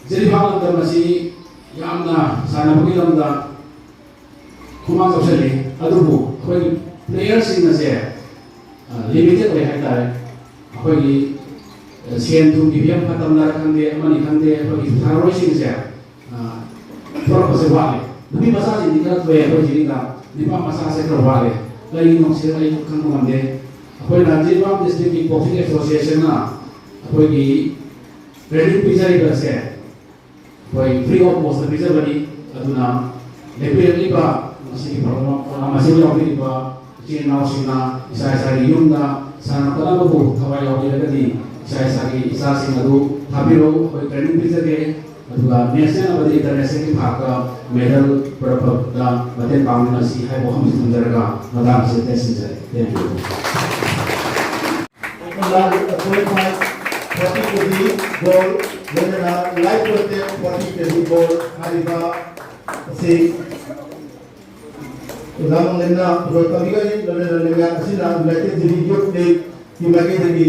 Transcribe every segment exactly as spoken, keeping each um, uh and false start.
ꯖꯤꯔꯤꯕꯥꯝ ꯂꯝꯗꯝ ꯑꯁꯤ ꯌꯥꯝꯅ ꯁꯥꯟꯅꯕꯒꯤ ꯂꯝꯗ ꯈꯨꯃꯥꯡ ꯆꯥꯎꯁꯤꯜꯂꯤ, ꯑꯗꯨꯕꯨ ꯑꯩꯈꯣꯏꯒꯤ ꯄ꯭ꯂꯦꯌꯔꯁꯤꯡ ꯑꯁꯦ ꯂꯤꯃꯤꯇꯦꯠ ꯑꯣꯏ ꯍꯥꯏꯇꯥꯔꯦ꯫ ꯑꯩꯈꯣꯏꯒꯤ ꯁꯦꯟ ꯊꯨꯝꯒꯤ ꯐꯤꯕꯝ ꯐꯠꯇꯕꯅꯔ ꯈꯪꯗꯦ, ꯑꯃꯅꯤ ꯈꯪꯗꯦ, ꯑꯩꯈꯣꯏꯒꯤ ꯁꯥꯟꯅꯔꯣꯏꯁꯤꯡꯁꯦ ꯊꯣꯛꯂꯛꯄꯁꯦ ꯋꯥꯠꯂꯤ꯫ ꯅꯨꯄꯤ ꯃꯆꯥꯁꯤꯡꯗꯤ ꯈꯔ ꯊꯣꯛꯑꯦ ꯑꯩꯈꯣꯏ ꯁꯤꯒꯤꯗ, ꯅꯨꯄꯥ ꯃꯆꯥꯁꯦ ꯈꯔ ꯋꯥꯠꯂꯦ꯫ ꯀꯔꯤꯒꯤꯅꯣ ꯁꯤꯗ ꯑꯩ ꯈꯪꯕ ꯉꯝꯗꯦ꯫ ꯑꯩꯈꯣꯏꯅ ꯖꯤꯔꯤꯕꯥꯝ ꯗꯤꯁꯇ꯭ꯔꯤꯛꯀꯤ ꯕꯣꯛꯁꯤꯡ ꯑꯦꯁꯣꯁꯤꯌꯦꯁꯟꯅ ꯑꯩꯈꯣꯏꯒꯤ ꯇ꯭ꯔꯦꯅꯤꯡ ꯄꯤꯖꯔꯤꯕꯁꯦ ꯑꯩꯈꯣꯏ ꯐ꯭ꯔꯤ ꯑꯣꯐ ꯀꯣꯁꯇ ꯄꯤꯖꯕꯅꯤ꯫ ꯑꯗꯨꯅ ꯂꯦꯞꯄꯤꯔꯛꯂꯤꯕ ꯉꯁꯤꯒꯤ ꯄ꯭ꯔꯣꯒ꯭ꯔꯥꯝ ꯑꯁꯤꯕꯨ ꯌꯥꯎꯕꯤꯔꯤꯕ ꯏꯆꯤꯜ ꯏꯅꯥꯎꯁꯤꯡꯅ ꯏꯁꯥ ꯏꯁꯥꯒꯤ ꯌꯨꯝꯗ ꯁꯥꯟꯅ ꯈꯣꯠꯅꯕꯕꯨ ꯊꯋꯥꯏ ꯌꯥꯎꯕꯤꯔꯒꯗꯤ ꯏꯁꯥ ꯏꯁꯥꯒꯤ ꯏꯆꯥꯁꯤꯡ ꯑꯗꯨ ꯊꯥꯕꯤꯔꯛꯎ, ꯑꯩꯈꯣꯏ ꯇ꯭ꯔꯦꯅꯤꯡ ꯄꯤꯖꯒꯦ꯫ ꯑꯗꯨꯒ ꯅꯦꯁꯅꯦꯜ ꯑꯃꯗꯤ ꯏꯟꯇꯔꯅꯦꯁꯅꯦꯜꯒꯤ ꯊꯥꯛꯇ ꯃꯦꯗꯜ ꯄꯨꯔꯛꯄꯗ ꯃꯇꯦꯡ ꯄꯥꯡꯃꯤꯟꯅꯁꯤ ꯍꯥꯏꯕ ꯋꯥꯐꯝꯁꯤ ꯊꯝꯖꯔꯒ ꯃꯇꯥꯡ ꯑꯁꯤꯗ ꯇꯦꯟꯁꯤꯟꯖꯔꯦ꯫ Thank you꯫ Forty K G gold, ꯂꯣꯏꯅꯅ ꯂꯥꯏꯠ ꯋꯦꯠꯇ ꯐꯣꯔꯇꯤ ꯀꯦꯖꯤ ꯒꯣꯜ ꯍꯥꯏꯔꯤꯕ ꯑꯁꯤ ꯑꯣꯖꯥ ꯃꯪꯂꯦꯝꯅ ꯄꯨꯊꯣꯛꯄꯤꯒꯅꯤ꯫ ꯂꯣꯏꯅꯅ ꯂꯩꯉꯥꯛ ꯑꯁꯤꯅ ꯌꯨꯅꯥꯏꯇꯦꯠ ꯖꯤꯔꯤ ꯌꯨꯠ ꯂꯤꯒꯀꯤ ꯃꯥꯏꯀꯩꯗꯒꯤ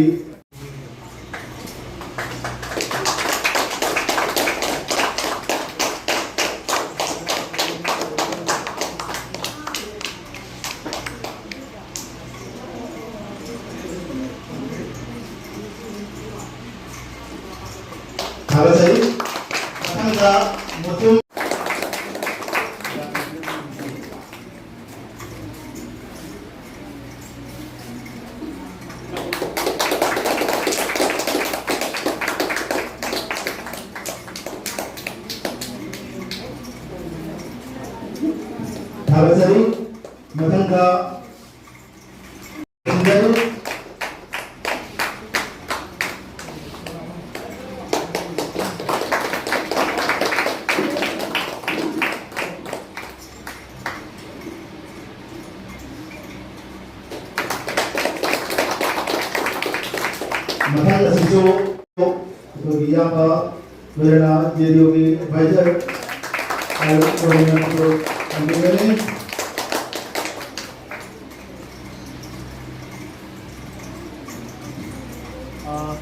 ꯊꯥꯒꯠꯆꯔꯤ꯫ ꯃꯊꯪꯗ ꯃꯨꯇꯨꯝ ꯊꯥꯒꯠꯆꯔꯤ꯫ ꯃꯊꯪꯗ ꯃꯊꯪ ꯑꯁꯤꯁꯨ ꯑꯩꯈꯣꯏꯒꯤ ꯏꯌꯥꯝꯕ ꯂꯣꯏꯅꯅ ꯖꯦ ꯗꯤ ꯑꯣꯒꯤ ꯑꯦꯗꯚꯥꯏꯖꯔ ꯇꯝꯕꯤꯒꯅꯤ꯫ ꯃꯊꯪꯗ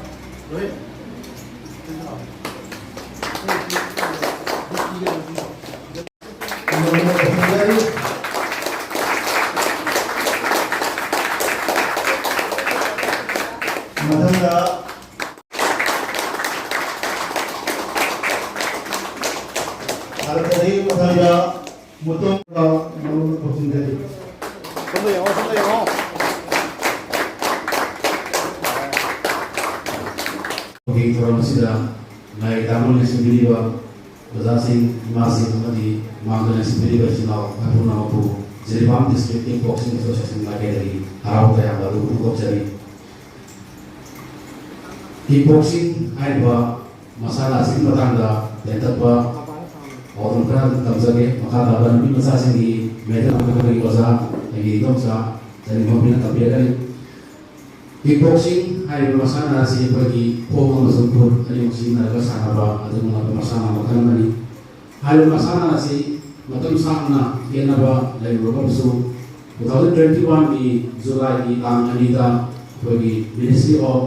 ꯊꯥꯔꯛꯀꯅꯤ꯫ ꯃꯊꯪꯗ ꯃꯨꯇꯣꯟ ꯂꯥꯎ ꯃꯔꯨꯞ ꯄꯨꯁꯤꯟꯖꯔꯤ꯫ ꯁꯣꯝꯗ ꯌꯦꯡꯉꯣ, ꯁꯣꯝꯗ ꯌꯦꯡꯉꯣ꯫ ꯑꯩꯈꯣꯏꯒꯤ ꯊꯧꯔꯝ ꯑꯁꯤꯗ ꯂꯥꯏ ꯇꯥꯡꯕ ꯂꯩꯁꯤꯟꯕꯤꯔꯤꯕ ꯑꯣꯖꯥꯁꯤꯡ, ꯏꯃꯥꯁꯤꯡ ꯑꯃꯗꯤ ꯃꯥꯡꯗ ꯂꯩꯁꯤꯟꯕꯤꯔꯤꯕ ꯏꯆꯤꯜ ꯏꯅꯥꯎ ꯄꯨꯝꯅꯃꯛꯄꯨ ꯖꯤꯔꯤꯕꯥꯝ ꯗꯤꯁꯇ꯭ꯔꯤꯛ ꯀꯤꯛ ꯕꯣꯛꯁꯤꯡ ꯑꯦꯁꯣꯁꯤꯌꯦꯁꯟ ꯃꯥꯏꯀꯩꯗꯒꯤ ꯍꯔꯥꯎ ꯇꯌꯥꯝꯕ ꯑꯗꯨ ꯐꯣꯡꯗꯣꯛꯆꯔꯤ꯫ ꯀꯤꯛ ꯕꯣꯛꯁꯤꯡ ꯍꯥꯏꯔꯤꯕ ꯃꯁꯥꯟꯅ ꯑꯁꯤꯒꯤ ꯃꯇꯥꯡꯗ ꯇꯦꯟꯇꯛꯄ ꯄꯥꯎꯗꯝ ꯈꯔ ꯇꯝꯖꯒꯦ꯫ ꯃꯈꯥ ꯇꯥꯕ ꯅꯨꯄꯤ ꯃꯆꯥꯁꯤꯡꯒꯤ ꯃꯦꯗꯜ ꯑꯃꯈꯛꯇꯒꯤ ꯑꯣꯖꯥ ꯑꯩꯒꯤ ꯏꯗꯣꯝꯆꯥ ꯆꯅꯤꯡꯈꯣꯝꯕꯤꯅ ꯇꯝꯕꯤꯔꯒꯅꯤ꯫ ꯀꯤꯛ ꯕꯣꯛꯁꯤꯡ ꯍꯥꯏꯔꯤꯕ ꯃꯁꯥꯟꯅ ꯑꯁꯤ ꯑꯩꯈꯣꯏꯒꯤ ꯈꯣꯡ ꯑꯃꯁꯨꯡ ꯈꯨꯠ ꯑꯅꯤꯃꯛ ꯁꯤꯖꯤꯟꯅꯔꯒ ꯁꯥꯟꯅꯕ ꯑꯗꯨꯒꯨꯝꯂꯕ ꯃꯁꯥꯟꯅ ꯃꯈꯜ ꯑꯃꯅꯤ꯫ ꯍꯥꯏꯔꯤꯕ ꯃꯁꯥꯟꯅ ꯑꯁꯤ ꯃꯇꯝ ꯁꯥꯡꯅ ꯈꯦꯠꯅꯕ ꯂꯩꯔꯨꯔꯒꯁꯨ, two thousand twenty one ꯒꯤ ꯖꯨꯂꯥꯏꯒꯤ ꯇꯥꯡ ꯑꯅꯤꯗ ꯑꯩꯈꯣꯏꯒꯤ Ministry of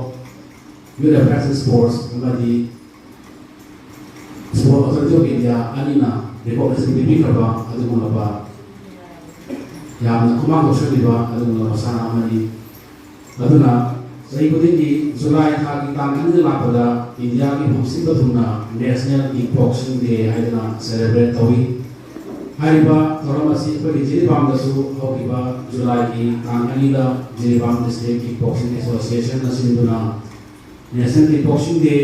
Youth Affairs and Sports ꯑꯃꯗꯤ Sport Authority of India ꯑꯅꯤꯅ recognition ꯄꯤꯕꯤꯈ꯭ꯔꯕ ꯑꯗꯨꯒꯨꯝꯂꯕ ꯌꯥꯝꯅ ꯈꯨꯃꯥꯡ ꯆꯥꯎꯁꯤꯜꯂꯤꯕ ꯑꯗꯨꯒꯨꯝꯂꯕ ꯃꯁꯥꯟꯅ ꯑꯃꯅꯤ꯫ ꯑꯗꯨꯅ ꯆꯍꯤ ꯈꯨꯗꯤꯡꯒꯤ ꯖꯨꯂꯥꯏ ꯊꯥꯒꯤ ꯇꯥꯡ ꯑꯅꯤꯗ ꯂꯥꯛꯄꯗ ꯏꯟꯗꯤꯌꯥꯒꯤ ꯃꯐꯝ ꯁꯤꯟꯕ ꯊꯨꯡꯅ National Kick Boxing Day ꯍꯥꯏꯗꯨꯅ celebrate ꯇꯧꯏ꯫ ꯍꯥꯏꯔꯤꯕ ꯊꯧꯔꯝ ꯑꯁꯤ ꯑꯩꯈꯣꯏꯒꯤ ꯖꯤꯔꯤꯕꯥꯝꯗꯁꯨ ꯍꯧꯈꯤꯕ ꯖꯨꯂꯥꯏꯒꯤ ꯇꯥꯡ ꯑꯅꯤꯗ Jiribam District Kick Boxing Association ꯅ ꯁꯤꯟꯗꯨꯅ National Kick Boxing Day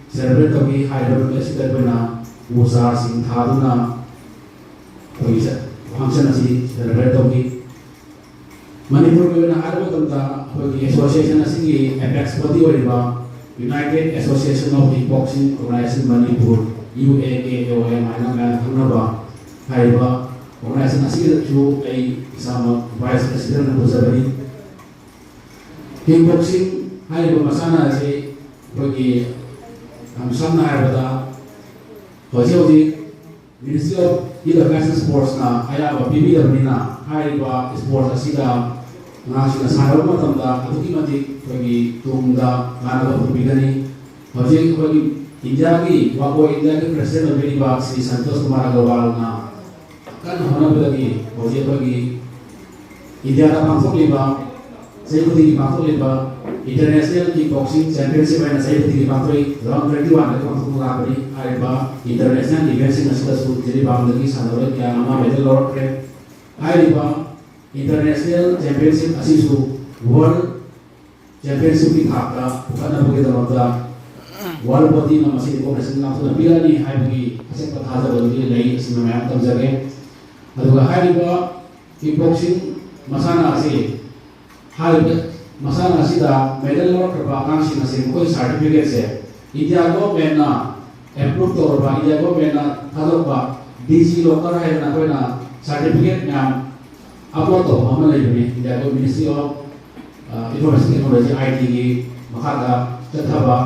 celebrate ꯇꯧꯈꯤ꯫ ꯍꯥꯏꯔꯤꯕ ꯅꯨꯃꯤꯠ ꯑꯁꯤꯗ ꯑꯩꯈꯣꯏꯅ ꯎ ꯆꯥꯔꯁꯤꯡ ꯊꯥꯗꯨꯅ ꯑꯩꯈꯣꯏꯒꯤ function ꯑꯁꯤ celebrate ꯇꯧꯈꯤ꯫ ꯃꯅꯤꯄꯨꯔꯒꯤ ꯑꯣꯏꯅ ꯍꯥꯏꯕ ꯃꯇꯝꯗ ꯑꯩꯈꯣꯏꯒꯤ association ꯑꯁꯤꯒꯤ apex body ꯑꯣꯏꯔꯤꯕ United Association of Kick Boxing Organization Manipur, U A K A O M ꯍꯥꯏꯅ ꯃꯌꯥꯝꯅ ꯈꯪꯅꯕ ꯍꯥꯏꯔꯤꯕ organization ꯑꯁꯤꯒꯤꯗꯁꯨ ꯑꯩ ꯏꯁꯥꯃꯛ vice president ꯑꯣꯏꯅ ꯄꯨꯖꯕꯅꯤ꯫ Kick boxing ꯍꯥꯏꯔꯤꯕ ꯃꯁꯥꯟꯅ ꯑꯁꯤ ꯑꯩꯈꯣꯏꯒꯤ ꯌꯥꯝ ꯁꯝꯅ ꯍꯥꯏꯔꯕꯗ ꯍꯧꯖꯤꯛ ꯍꯧꯖꯤꯛ Ministry of Youth Affairs and Sports ꯅ ꯑꯌꯥꯕ ꯄꯤꯕꯤꯗꯕꯅꯤꯅ ꯍꯥꯏꯔꯤꯕ sports ꯑꯁꯤꯗ ꯑꯉꯥꯡꯁꯤꯡꯅ ꯁꯥꯟꯅꯕ ꯃꯇꯝꯗ ꯑꯗꯨꯛꯀꯤ ꯃꯇꯤꯛ ꯑꯩꯈꯣꯏꯒꯤ ꯇꯨꯡꯗ ꯀꯥꯟꯅꯕ ꯄꯨꯕꯤꯒꯅꯤ꯫ ꯍꯧꯖꯤꯛ ꯑꯩꯈꯣꯏꯒꯤ ꯏꯟꯗꯤꯌꯥꯒꯤ, ꯋꯥꯀꯣ ꯏꯟꯗꯤꯌꯥꯒꯤ ꯄ꯭ꯔꯁꯤꯗꯦꯟ ꯑꯣꯏꯕꯤꯔꯤꯕ ꯁ꯭ꯔꯤ ꯁꯟꯇꯣꯁ ꯀꯨꯃꯥꯔ ꯑꯒꯔꯋꯥꯜꯅ ꯀꯟꯅ ꯍꯣꯠꯅꯕꯗꯒꯤ ꯍꯧꯖꯤꯛ ꯑꯩꯈꯣꯏꯒꯤ ꯏꯟꯗꯤꯌꯥꯗ ꯄꯥꯡꯊꯣꯛꯂꯤꯕ, ꯆꯍꯤ ꯈꯨꯗꯤꯡꯒꯤ ꯄꯥꯡꯊꯣꯛꯂꯤꯕ ꯏꯟꯇꯔꯅꯦꯁꯅꯦꯜ ꯀꯤꯛ ꯕꯣꯛꯁꯤꯡ ꯆꯦꯝꯄꯤꯌꯟꯁꯤꯞ ꯍꯥꯏꯅ ꯆꯍꯤ ꯈꯨꯗꯤꯡꯒꯤ ꯄꯥꯡꯊꯣꯛꯏ꯫ ꯇꯨ ꯊꯥꯎꯖꯟ ꯇ꯭ꯋꯦꯟꯇꯤ ꯋꯥꯟꯗ ꯄꯥꯡꯊꯣꯛꯇꯨꯅ ꯂꯥꯛꯄꯅꯤ꯫ ꯍꯥꯏꯔꯤꯕ ꯏꯟꯇꯔꯅꯦꯁꯅꯦꯜ ꯏꯚꯦꯟꯁꯤꯡ ꯑꯁꯤꯗꯁꯨ ꯖꯤꯔꯤꯕꯥꯝꯗꯒꯤ ꯁꯥꯟꯅꯔꯣꯏ ꯀꯌꯥ ꯑꯃ ꯃꯦꯗꯜ ꯂꯧꯔꯛꯈ꯭ꯔꯦ꯫ ꯍꯥꯏꯔꯤꯕ ꯏꯟꯇꯔꯅꯦꯁꯅꯦꯜ ꯆꯦꯝꯄꯤꯌꯟꯁꯤꯞ ꯑꯁꯤꯁꯨ ꯋꯥꯔꯜ ꯆꯦꯝꯄꯤꯌꯟꯁꯤꯞꯀꯤ ꯊꯥꯛꯇ ꯄꯨꯈꯠꯅꯕꯒꯤꯗꯃꯛꯇ ꯋꯥꯔꯜ ꯕꯣꯗꯤꯅ ꯃꯁꯤ ꯔꯤꯀꯣꯒꯅꯤꯁꯟ ꯂꯥꯎꯊꯣꯛꯅ ꯄꯤꯔꯛꯑꯅꯤ ꯍꯥꯏꯕꯒꯤ ꯑꯆꯦꯠꯄ ꯊꯥꯖꯕꯗꯨꯗꯤ ꯂꯩ꯫ ꯑꯁꯤꯃ ꯃꯌꯥꯝ ꯇꯝꯖꯒꯦ꯫ ꯑꯗꯨꯒ ꯍꯥꯏꯔꯤꯕ ꯀꯤꯛ ꯕꯣꯛꯁꯤꯡ ꯃꯁꯥꯟꯅ ꯑꯁꯤ, ꯍꯥꯏꯔꯤꯕ ꯃꯁꯥꯟꯅ ꯑꯁꯤꯗ ꯃꯦꯗꯜ ꯂꯧꯔꯛꯈ꯭ꯔꯕ ꯑꯉꯥꯡꯁꯤꯡ ꯑꯁꯤ ꯃꯈꯣꯏꯒꯤ ꯁꯥꯔꯇꯤꯐꯤꯀꯦꯠꯁꯦ ꯏꯟꯗꯤꯌꯥ ꯒꯣꯔꯃꯦꯟꯅ ꯑꯦꯄ꯭ꯔꯨꯞ ꯇꯧꯔꯕ, ꯏꯟꯗꯤꯌꯥ ꯒꯣꯔꯃꯦꯟꯅ ꯊꯥꯗꯣꯛꯄ ꯗꯤ ꯖꯤ ꯂꯣꯀꯔ ꯍꯥꯏꯗꯅ ꯑꯩꯈꯣꯏꯅ ꯁꯥꯔꯇꯤꯐꯤꯀꯦꯠ ꯃꯌꯥꯝ ꯑꯞꯂꯣꯗ ꯇꯧꯕ ꯑꯃ ꯂꯩꯕꯅꯤ꯫ India government ministry of information technology, I ꯇꯤꯒꯤ ꯃꯈꯥꯗ ꯆꯠꯊꯕ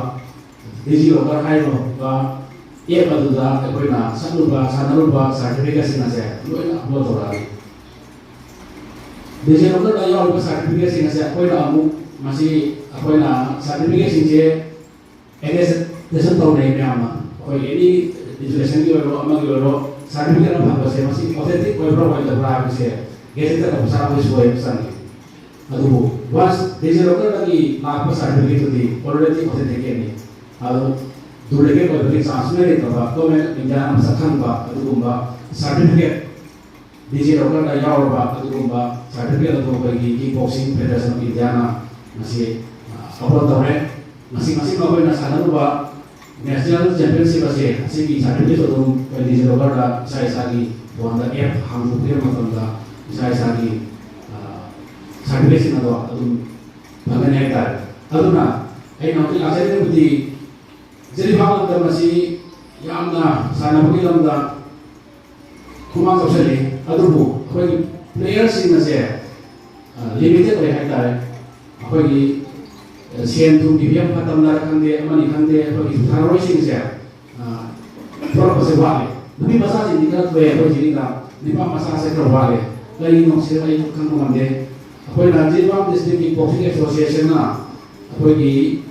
ꯗꯤ ꯖꯤ ꯂꯣꯀꯔ ꯍꯥꯏꯔꯤꯕ ꯑꯦꯞ ꯑꯗꯨꯗ ꯑꯩꯈꯣꯏꯅ ꯁꯛꯂꯨꯕ, ꯁꯥꯟꯅꯔꯨꯕ ꯁꯥꯔꯇꯤꯐꯤꯀꯦꯠꯁꯤꯡ ꯑꯁꯦ ꯂꯣꯏꯅ ꯑꯞꯂꯣꯗ ꯇꯧꯔꯛꯑꯅꯤ꯫ ꯗꯤ ꯖꯤ ꯂꯣꯀꯔꯗ ꯌꯥꯎꯔꯤꯕ ꯁꯥꯔꯇꯤꯐꯤꯀꯦꯠꯁꯤꯡ ꯑꯁꯦ ꯑꯩꯈꯣꯏꯅ ꯑꯃꯨꯛ ꯃꯁꯤ, ꯑꯩꯈꯣꯏꯅ ꯁꯥꯔꯇꯤꯐꯤꯀꯦꯠꯁꯤꯡꯁꯦ ꯑꯦꯇꯦꯁꯇꯦꯁꯟ ꯇꯧꯅꯩ ꯃꯌꯥꯝꯅ꯫ ꯑꯩꯈꯣꯏ ꯑꯦꯅꯤ ꯏꯟꯁꯇꯤꯇ꯭ꯌꯨꯁꯟꯒꯤ ꯑꯣꯏꯔꯣ, ꯑꯃꯒꯤ ꯑꯣꯏꯔꯣ, ꯁꯥꯔꯇꯤꯐꯤꯀꯦꯠ ꯑꯃ ꯐꯪꯕꯁꯦ ꯃꯁꯤ ꯑꯣꯊꯦꯟꯇꯤꯛ ꯑꯣꯏꯕ꯭ꯔꯥ ꯑꯣꯏꯗꯕ꯭ꯔꯥ ꯍꯥꯏꯕꯁꯦ ꯒꯦꯖꯦꯇꯦꯠ ꯑꯣꯐꯤꯁꯥꯔ ꯑꯩꯈꯣꯏ ꯁꯣꯏꯕ ꯆꯪꯉꯤ꯫ ꯑꯗꯨꯕꯨ ꯋꯥꯟꯁ ꯗꯤ ꯖꯤ ꯂꯣꯀꯔꯗꯒꯤ ꯂꯥꯛꯄ ꯁꯥꯔꯇꯤꯐꯤꯀꯦꯠꯇꯨꯗꯤ ꯑꯣꯜꯔꯦꯗꯤ ꯑꯣꯊꯦꯟꯇꯤꯀꯦꯠꯅꯤ꯫ ꯑꯗꯨ ꯗꯨꯄ꯭ꯂꯤꯀꯦꯠ ꯑꯣꯏꯕꯒꯤ ꯆꯥꯟꯁ ꯁꯨꯡꯂꯩ ꯂꯩꯇꯕ, ꯒꯣꯔꯃꯦꯟ ꯑꯣꯐ ꯏꯟꯗꯤꯌꯥꯅ ꯃꯁꯛ ꯈꯪꯕ ꯑꯗꯨꯒꯨꯝꯕ ꯁꯥꯔꯇꯤꯐꯤꯀꯦꯠ, ꯗꯤ ꯖꯤ ꯂꯣꯀꯔꯗ ꯌꯥꯎꯔꯕ ꯑꯗꯨꯒꯨꯝꯕ ꯁꯥꯔꯇꯤꯐꯤꯀꯦꯠ ꯑꯗꯨ ꯑꯩꯈꯣꯏꯒꯤ ꯀꯤꯛ ꯕꯣꯛꯁꯤꯡ ꯐꯦꯗꯔꯦꯁꯟ ꯑꯣꯐ ꯏꯟꯗꯤꯌꯥꯅ ꯉꯁꯤ, ꯑ, ꯑꯞꯂꯣꯗ ꯇꯧꯔꯦ꯫ ꯉꯁꯤ, ꯉꯁꯤ ꯑꯩꯈꯣꯏꯅ ꯁꯥꯟꯅꯔꯨꯕ ꯅꯦꯁꯅꯦꯜ ꯆꯦꯝꯄꯤꯌꯟꯁꯤꯞ ꯑꯁꯦ, ꯑꯁꯤꯒꯤ ꯁꯥꯔꯇꯤꯐꯤꯀꯦꯠ ꯑꯗꯨꯝ ꯑꯩꯈꯣꯏ ꯗꯤ ꯖꯤ ꯂꯣꯀꯔꯗ ꯏꯁꯥ ꯏꯁꯥꯒꯤ ꯐꯣꯟꯗ ꯑꯦꯞ ꯍꯥꯡꯗꯣꯛꯄꯤꯕ ꯃꯇꯝꯗ ꯏꯁꯥ ꯏꯁꯥꯒꯤ, ꯑ, ꯁꯥꯔꯇꯤꯐꯤꯀꯦꯠꯁꯤꯡ ꯑꯗꯣ ꯑꯗꯨꯝ ꯐꯪꯒꯅꯤ ꯍꯥꯏꯇꯥꯔꯦ꯫ ꯑꯗꯨꯅ ꯑꯩꯅ ꯍꯧꯖꯤꯛ ꯂꯥꯛꯆꯔꯤꯕꯗꯤ ꯖꯤꯔꯤꯕꯥꯝ ꯂꯝꯗꯝ ꯑꯁꯤ ꯌꯥꯝꯅ ꯁꯥꯟꯅꯕꯒꯤ ꯂꯝꯗ ꯈꯨꯃꯥꯡ ꯆꯥꯎꯁꯤꯜꯂꯤ, ꯑꯗꯨꯕꯨ ꯑꯩꯈꯣꯏꯒꯤ ꯄ꯭ꯂꯦꯌꯔꯁꯤꯡ ꯑꯁꯦ, ꯑ, ꯂꯤꯃꯤꯇꯦꯠ ꯑꯣꯏ ꯍꯥꯏꯇꯥꯔꯦ꯫ ꯑꯩꯈꯣꯏꯒꯤ, ꯑ, ꯁꯦꯟ ꯊꯨꯝꯒꯤ ꯐꯤꯕꯝ ꯐꯠꯇꯕꯅꯔ ꯈꯪꯗꯦ, ꯑꯃꯅꯤ ꯈꯪꯗꯦ, ꯑꯩꯈꯣꯏꯒꯤ ꯁꯥꯟꯅꯔꯣꯏꯁꯤꯡꯁꯦ, ꯑ, ꯊꯣꯛꯂꯛꯄꯁꯦ ꯋꯥꯠꯂꯤ꯫ ꯅꯨꯄꯤ ꯃꯆꯥꯁꯤꯡꯗꯤ ꯈꯔ ꯊꯣꯛꯑꯦ ꯑꯩꯈꯣꯏ ꯖꯤꯔꯤꯗ, ꯅꯨꯄꯥ ꯃꯆꯥꯁꯦ ꯈꯔ ꯋꯥꯠꯂꯤ꯫ ꯀꯔꯤꯒꯤꯅꯣ ꯁꯤ ꯑꯩ ꯈꯪꯕ ꯉꯝꯗꯦ꯫ ꯑꯩꯈꯣꯏꯅ ꯖꯤꯔꯤꯕꯥꯝ ꯗꯤꯁꯇ꯭ꯔꯤꯛꯀꯤ ꯕꯣꯛꯁꯤꯡ ꯑꯦꯁꯣꯁꯤꯌꯦꯁꯟꯅ ꯑꯩꯈꯣꯏꯒꯤ